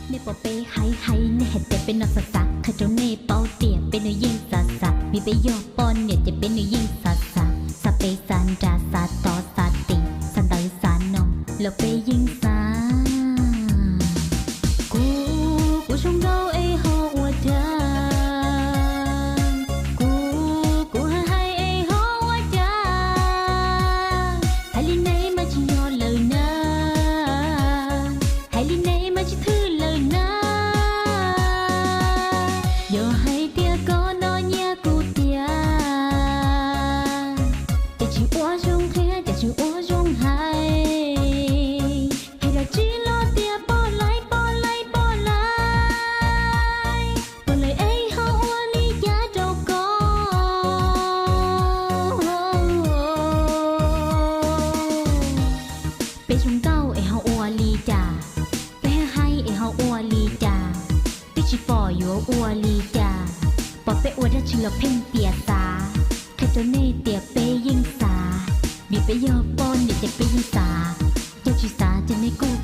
Nej pom peb hais hais nej hais tias peb no xav xav, qhia rau nej paub tias peb nws yeej xav xav, vim peb yog poj niam ces peb nws yeej xav xav, xav pem xav nram xav tod xav tim, xav ntawd xav no los peb yeej xav. Kuv, kuv zoo nkauj es ho ua cas, kuv, kuv hais hais es ho ua cas, hais li nej mas tsis yog lawm na, hais li nej mas tsis thwj lawm na. Yog hais tias koj no nyiam kuv tiag, ces tsis ua zoo qhia, ces tsis ua zoo hais, hais los tsis los tias poj laib poj laib poj laib, poj laib es ho ua li cas rau koj. Peb zoo nkauj es ho ua li cas, peb hais es ho ua li cas, twb tsis pom yuav ua li cas, pom peb ua dab tsi los pheej tias xav, qhia rau nej tias peb yeej xav, vim peb yog poj niam ces peb yeej xav, yog tsis xav ces nej kuj